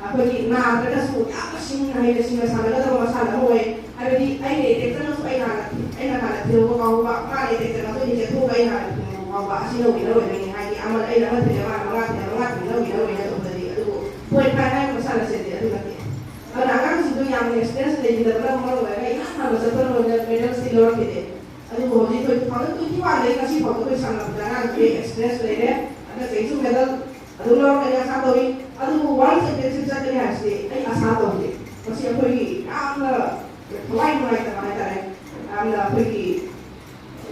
ꯑꯩꯈꯣꯏꯒꯤ ꯅꯥꯗ꯭ꯔꯒꯁꯨ ꯌꯥꯝꯅ ꯁꯤꯡꯅ ꯍꯩꯅ ꯁꯤꯡꯅ ꯁꯥꯟꯅꯒꯗꯕ ꯃꯁꯥꯟꯅ ꯑꯃ ꯑꯣꯏ꯫ ꯍꯥꯏꯕꯗꯤ ꯑꯩꯅ ꯑꯦꯇꯦꯛ ꯆꯪꯉꯁꯨ ꯑꯩꯅ ꯍꯥꯟꯅ, ꯑꯩꯅ ꯍꯥꯟꯅ ꯊꯤꯟꯕ ꯀꯥꯎꯕ, ꯃꯥꯅ ꯑꯦꯇꯦꯛ ꯆꯪꯉꯁꯨ ꯑꯩꯅ ꯆꯦꯟꯊꯣꯛꯑꯒ ꯑꯩꯅ ꯍꯥꯟꯅ ꯊꯤꯟꯕ ꯀꯥꯎꯕ, ꯑꯁꯤꯅ ꯋꯤꯟꯅꯔ ꯑꯣꯏꯗꯣꯏꯅꯤ꯫ ꯍꯥꯏꯗꯤ ꯑꯃꯅ, ꯑꯩꯅ ꯑꯃ ꯊꯤꯜꯂꯦ, ꯃꯥꯅ ꯃꯉꯥ ꯊꯤꯜꯂꯦ, ꯃꯉꯥ ꯊꯤꯜꯂꯒ ꯋꯤꯟꯅꯔ ꯑꯣꯏꯅ ꯇꯧꯕꯗꯗꯤ꯫ ꯑꯗꯨꯕꯨ ꯄꯣꯏꯟ ꯐꯥꯏꯚ ꯍꯥꯏꯕ ꯃꯁꯥꯟꯅꯁꯤꯗꯤ ꯑꯗꯨ ꯅꯠꯇꯦ꯫ ꯑꯗꯨꯅ ꯑꯉꯥꯡꯁꯤꯡꯗꯣ ꯌꯥꯝꯅ ꯑꯦꯛꯁꯄꯤꯔꯤꯌꯦꯟꯁ ꯂꯩꯈꯤꯗꯕꯅ ꯃꯔꯝ ꯑꯣꯏꯔꯒ ꯏꯍꯥꯟ ꯍꯥꯟꯕ ꯆꯠꯄ ꯅꯨꯃꯤꯠꯇ ꯃꯦꯗꯜꯁꯇꯤ ꯂꯧꯔꯛꯈꯤꯗꯦ꯫ ꯑꯗꯨꯕꯨ ꯍꯧꯖꯤꯛ ꯑꯩꯈꯣꯏ ꯇꯨ ꯊꯥꯎꯖꯟ ꯇ꯭ꯋꯦꯟꯇꯤ ꯋꯥꯟꯗꯒꯤ ꯉꯁꯤ ꯐꯥꯎꯗ ꯑꯩꯈꯣꯏ ꯁꯥꯟꯅꯕꯗ ꯑꯉꯥꯡꯁꯦ ꯑꯦꯛꯁꯄꯤꯔꯤꯌꯦꯟꯁ ꯂꯩꯔꯦ꯫ ꯍꯟꯗꯛ ꯆꯍꯤꯁꯨ ꯃꯦꯗꯜ ꯑꯗꯨꯝ ꯂꯧꯔꯛꯀꯅꯤ ꯑꯁꯥ ꯇꯧꯔꯤ꯫ ꯑꯗꯨꯕꯨ ꯋꯥꯔꯜ ꯆꯦꯝꯄꯤꯌꯟꯁꯤꯞ ꯆꯠꯀꯅꯤ ꯍꯥꯏꯕꯁꯤꯗꯤ ꯑꯩ ꯑꯁꯥ ꯇꯧꯗꯦ꯫ ꯃꯁꯤ ꯑꯩꯈꯣꯏꯒꯤ ꯌꯥꯝꯅ ꯊꯋꯥꯏ ꯅꯨꯡꯉꯥꯏꯇꯕ ꯍꯥꯏꯇꯥꯔꯦ, ꯌꯥꯝꯅ ꯑꯩꯈꯣꯏꯒꯤ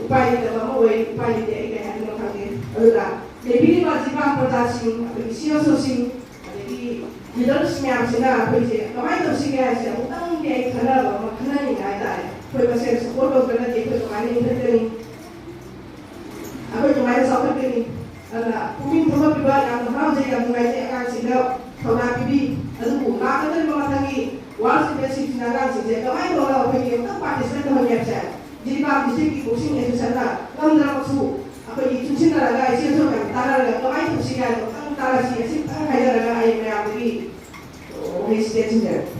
ꯎꯄꯥꯏ ꯂꯩꯇꯕ ꯑꯃ ꯑꯣꯏ꯫ ꯎꯄꯥꯏ ꯂꯩꯇꯦ, ꯑꯩ ꯀꯩ ꯍꯥꯏꯗꯣꯏꯅꯣ ꯈꯪꯗꯦ꯫ ꯑꯗꯨꯅ ꯂꯩꯕꯤꯔꯤꯕ ꯖꯤꯔꯤꯕꯥꯝ ꯄ꯭ꯔꯖꯥꯁꯤꯡ, ꯑꯩꯈꯣꯏꯒꯤ ꯁꯤ ꯑꯦꯁ ꯑꯣꯁꯤꯡ, ꯑꯗꯒꯤ ꯂꯤꯗꯔꯁ ꯃꯌꯥꯝꯁꯤꯅ ꯑꯩꯈꯣꯏꯁꯦ ꯀꯃꯥꯏꯅ ꯇꯧꯁꯤꯒꯦ ꯍꯥꯏꯁꯦ ꯑꯃꯨꯛꯇꯪꯗꯤ ꯑꯩ ꯈꯟꯅꯕ ꯑꯃ ꯈꯟꯅꯅꯤꯡꯉꯦ ꯍꯥꯏꯇꯥꯔꯦ꯫ ꯑꯩꯈꯣꯏ ꯃꯁꯦꯟ ꯁꯞꯄꯣꯔꯠ ꯇꯧꯗ꯭ꯔꯒꯗꯤ ꯑꯩꯈꯣꯏ ꯀꯃꯥꯏꯅ ꯏꯟꯈꯠꯀꯅꯤ? ꯑꯩꯈꯣꯏ ꯀꯃꯥꯏꯅ ꯆꯥꯎꯈꯠꯀꯅꯤ? ꯑꯗꯨꯅ ꯄꯨꯛꯅꯤꯡ ꯊꯧꯒꯠꯄꯤꯕ ꯌꯥꯝꯅ ꯍꯔꯥꯎꯖꯩ, ꯌꯥꯝ ꯅꯨꯡꯉꯥꯏꯖꯩ꯫ ꯑꯉꯥꯡꯁꯤꯡꯗ ꯊꯧꯅꯥ ꯄꯤꯕꯤ꯫ ꯑꯗꯨꯕꯨ ꯂꯥꯛꯀꯗꯧꯔꯤꯕ ꯃꯊꯪꯒꯤ ꯋꯥꯔꯜ ꯆꯦꯝꯄꯤꯌꯟꯁꯤꯞꯁꯤꯅ ꯑꯉꯥꯡꯁꯤꯡꯁꯦ ꯀꯃꯥꯏꯅ ꯇꯧꯔꯒ ꯑꯩꯈꯣꯏꯒꯤ ꯑꯃꯨꯛꯇꯪ ꯄꯥꯔꯇꯤꯁꯤꯄꯦꯠ ꯇꯧꯍꯟꯒꯦ ꯍꯥꯏꯕꯁꯦ ꯖꯤꯔꯤꯕꯥꯝ ꯗꯤꯁꯇ꯭ꯔꯤꯛꯀꯤ ꯕꯣꯛꯁꯤꯡ ꯑꯦꯁꯣꯁꯤꯌꯦꯁꯟꯅ ꯉꯝꯗ꯭ꯔꯕꯁꯨ ꯑꯩꯈꯣꯏꯒꯤ ꯆꯨꯡꯁꯤꯟꯅꯔꯒ, ꯏꯆꯦ ꯏꯆꯦ ꯃꯌꯥꯝ ꯇꯥꯟꯅꯔꯒ ꯀꯃꯥꯏꯅ ꯇꯧꯁꯤꯒꯦ ꯍꯥꯏꯕꯗꯣ ꯑꯃꯨꯛꯇꯪ ꯇꯥꯟꯅꯁꯤ꯫ ꯑꯁꯤꯇꯪ ꯍꯥꯏꯖꯔꯒ ꯑꯩ ꯃꯌꯥꯝꯗꯒꯤ ꯋꯥꯍꯩꯁꯤ ꯇꯦꯟꯁꯤꯟꯖꯔꯒꯦ꯫